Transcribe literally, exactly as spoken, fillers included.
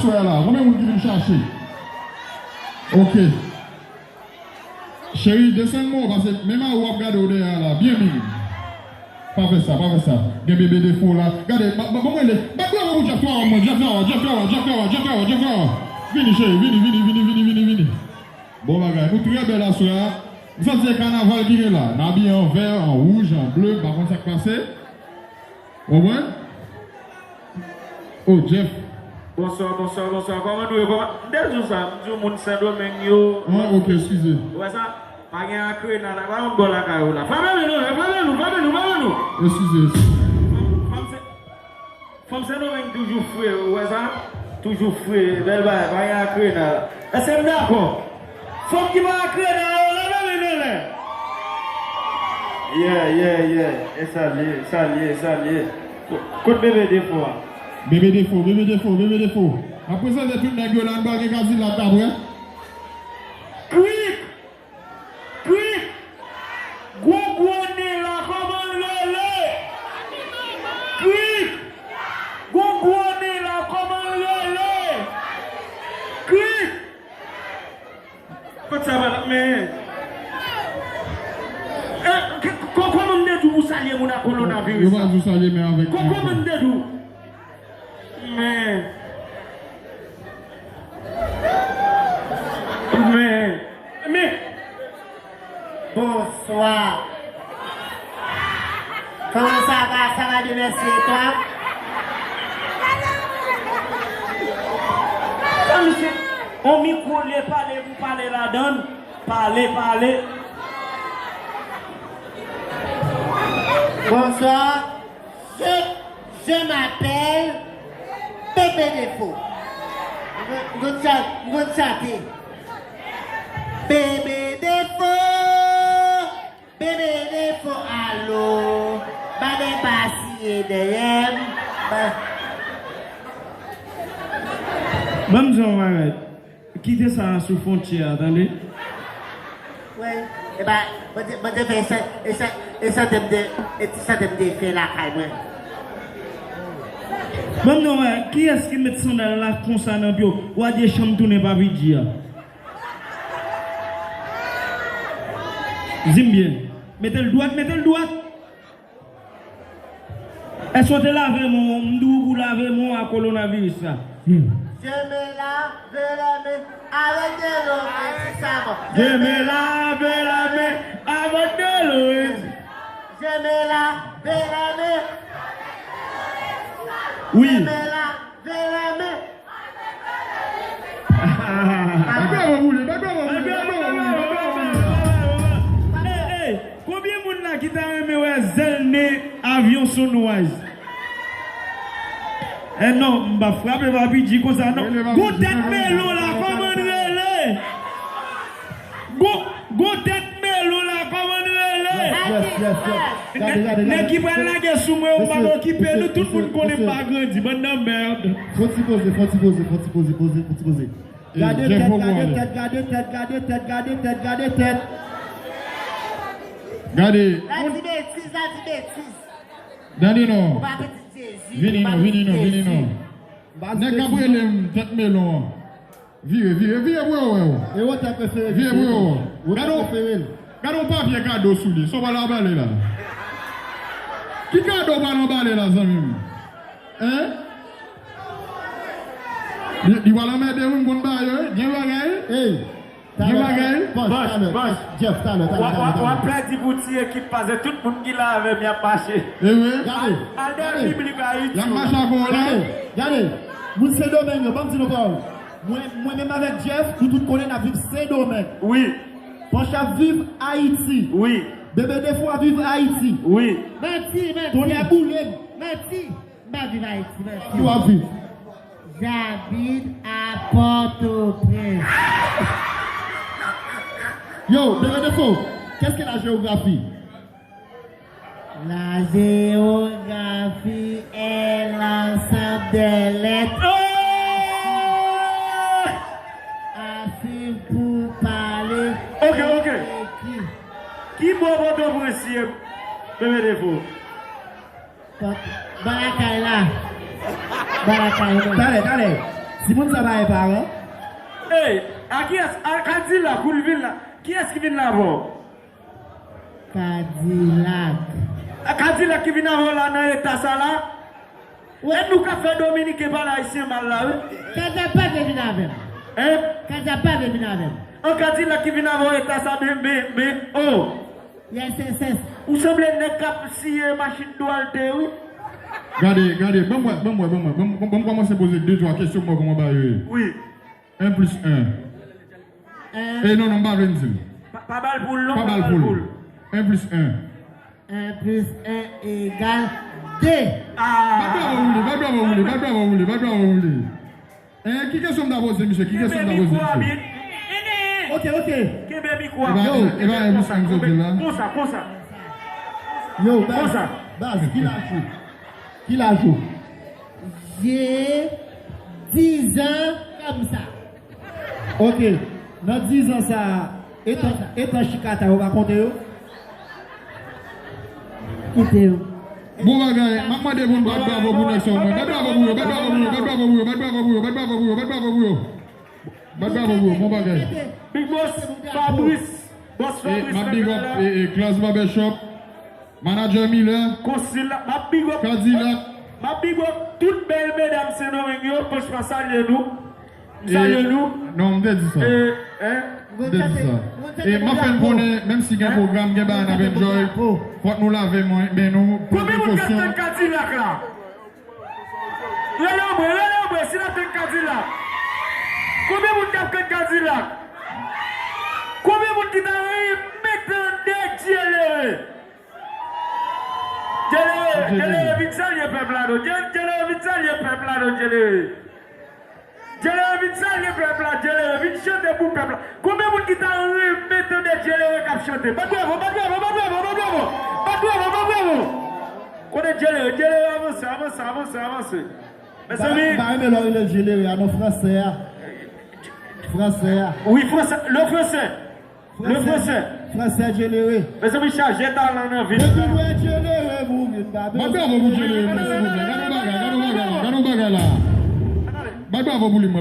Aswè a la, konbyen moun ki vin chache? Ok. Cheri, desann mwen, paske menm a ou ap gade w dèyè a la, byen byen. Pa fè sa, pa fè sa. Gen bebe defo la. Gade, ba, ba, ban mwen le. Bat bravo pou Jeff Lawa, mwen, Jeff Lawa, Jeff Lawa, Jeff Lawa, Jeff Lawa, Jeff Lawa. Vini, cheri, vini, vini, vini, vini, vini, vini. Bon bagay, nou trè bèl aswè a. M santi se kanaval ki gen la. N abiye an vè, an wouj, an ble, m pa konn sa k pase. Ou konprann? Oh, Jeff. Bonswa, bonswa, bonswa. Kòman nou ye? Kòman? M te di w sa, m di w moun Sendomeng yo. Ah, ok, eskize. Ou wè sa? Pa gen akre nan la, pa yon bò lakay ou la. Frape men non, frape nou, frape nou, frape nou. Eskize, eskize. Fanm, fanm se, fanm Sendomeng toujou fre, ou wè sa? Toujou fre, bèl bagay, pa gen akre nan la. Èske m dakò? Fanm ki pa krede yo, leve men anlè. Yeah, yeah, yeah. E sa l ye, sa l ye, sa l ye. Kot bebe defo a? Bebe defo, bebe defo, bebe defo. N ap prezante tout nèg yo la, n pral gen Kadilak apre. Krik! Krik! Gwo gwo nen la, kòman l rele? Krik! Gwo gwo nen la, kòman l rele? Krik! Kot sa pral ap mennen? Eh, k-, k-, kòman m te di w pou salye moun ak kowonaviris la? Yo pa di w salye men avèk. Kò-, kòman m te di w? Men. Men. Men. Bonswa. Comment ça va? Ça va, Dieu merci. Et toi? Sa misye, on mikwo lye pale pou pale ladann. Pale, pale. Bonsoir. Je, je m'appelle Bébé Défaut. M konn, m konn chan-, m konn chante. Bébé Défaut. Bebe Defo alo, bagay pa siye dèyè m. Ba- Ban m di w yon bagay. Kite sa sou fwontyè a, tande? Wi, e ba, mwen te, mwen te fè e chan-, e chan-, e chante m te, e ti chante m te fè lakay mwen. Ban m di w yon bagay. Kiyès ki met sandal la konsa nan pye w? W a de chanm tounen pa pidji a. Di m byen. Mete l dwat, mete l dwat. Èske w te lave men w? M di w pou lave men w a kowonaviris la. Hmm. Je me lave les mains avec de l'eau et du savon. Je me lave les mains avec de l'eau et du- Je me lave les mains. Wi. Je me lave les mains. Bat bravo pou li, bat bravo pou li, bat bravo pou li, bat bravo pou li. Ey, ey, konbyen moun la ki ta renmen wè zèl nen avyon sou nwaj? Eh non, m pa frape pa pidji konsa non. Gon tèt melon la, kòman l rele? Gon, gon tèt melon la, kòman l rele? Yes, yes, yes, yes. Gade, gade, gade. Nèg ki pral lage sou mwen, yo pa okipe nou, tout moun konnen m pa grandi, bann nan mèd. Fon ti poze, fon ti poze, fon ti poze, poze, fon ti poze. Gade tèt, gade tèt, gade tèt, gade tèt, gade tèt, gade tèt. Gade. La di betiz, la di betiz. Gade non. Ou pa pitit Jezi, vini non, vini non, vini non. Nèg k ap rele m tèt melon an. Vire, vire, vire pou yo wè w. E wotè prefere. Vire pou yo wè w. Gade yon, gade yon papye kado sou li. Sa w pral anbale la? Ki kado w pral anbale la, zanmi m? Hein? Li, li pral anmède wi, m konn bagay yo, wi. Gen bagay. Ey. Gen bagay. Pòch, talè, pòch. Jeff, talè, talè, talè, talè. W ap pèdi pou ti ekip pase tout moun ki la avè m y ap mache. E vre? Gade. Al dèyè piblik Ayiti. Y ap mache avè w la. Gade, gade. Moun Sendomeng yo, ban m di nou pawòl. Mwen, mwen menm avèk Jeff, nou tout konnen n ap viv Sendomeng. Wi. Pòch ap viv Ayiti. Wi. Bebe Defo ap viv Ayiti. Wi. Manti, manti. Tonnè boule m. Manti. M pa viv Ayiti, manti. Ki w ap viv? J'habite à Port-au-Prince. Yo, Bebe Defo, qu'est-ce que la géographie? La géographie est l'ensemble des lettres. Ah! À suivre pour parler. Ok, ok. Écrit. Ki bò Pòtoprens ye, Bebe Defo? Pòt-, bò lakay la. Bò lakay la. Talè, talè. Timoun sa pa gen paran. Ey, a kiyès? A Kadilak ou l vin la? Kiyès ki vin la avè w? Kadilak. A Kadilak ki vin avè w la nan eta sa la? Wi. E nou ka fè Dominiken pale ayisyen mal la, wi. Kadilak pa vle vin avè m. Hein? Kadilak pa vle vin avè m. An Kadilak ki vin avè w eta sa, men, men, men, oh. Yes, yes, yes. Ou sanble nèg k ap siye machin Duarte, wi. Gade, gade, ban m wè, ban m wè, ban m wè. Ban m, ban m kòmanse poze de twa kesyon pou mwen kòman bagay yo ye. Wi. En plis en. En. E non, non, m pa vle m di l. Pa, pa ba l poul, non, pa ba l poul. En plis en. En plis en egal de. Ah! Bat bravo pou li, bat bravo pou li, bat bravo pou li, bat bravo pou li. Eh, ki kesyon m ta poze misye? Ki kesyon m ta poze misye? Kenbe mikwo a byen. Ok, ok. Kenbe mikwo a byen. Yo, e pa, e pa konsa, konsa, konsa. Yo, baz, baz, ki laj ou? Ki laj ou? J'ai dix ans comme ça. Ok, nan diz an sa, etan, etan chikata yo pa konte yo? Kite yo. Bon bagay, m ap mande pou n bat bravo pou nèg sa omwen. Bat bravo pou yo, bat bravo pou yo, bat bravo pou yo, bat bravo pou yo, bat bravo pou yo, bat bravo pou yo, bat bravo pou yo. Bat bravo pou yo, bon bagay. Big Boss, Fabrice, Boss Fabrice, m ap big up, e, e, Class Barbershop, Manager Miller, Consul, m ap big up, Cadillac. M ap big up tout bèl medam Sendomeng yo, franchman salye nou. M salye nou. Non, m te di sa. E, hein? M te di sa. E m ap fè n konnen, menm si gen pwogram, gen bagay n ap enjoy, fòk nou lave men nou, pran prekosyon. Konbyen moun k ap tann Kadilak la? Rele anmwe, rele anmwe, si n ap tann Kadilak. Konbyen moun k ap tann Kadilak? Konbyen moun ki ta renmen tande Dyelere? Dyelere, Dyelere, vin salye pèp la non. Dye-, Dyelere, vin salye pèp la non, Dyelere. Dyelere, vin salye pèp la, Dyelere, vin chante pou pèp la. Konbyen moun ki ta renmen tande Dyelere k ap chante? Bat bravo, bat bravo, bat bravo, bat bravo! Bat bravo, bat bravo! Kote Dyelere? Dyelere, avanse, avanse, avanse, avanse. Mezanmi. M pa renmen lè w rele Dyelere a, non, fransè a. Fransè a. Wi, fransè, le fransè. Le fransè. Fransè Dyelere. Mezanmi, chaje talan nan vil. Depi m wè Dyelere, m ouvri m pa bezwen. Bat bravo pou Dyelere, men, silvouplè. Gade yon bagay, gade yon bagay la, gade yon bagay la. Bat bravo pou li, mwen.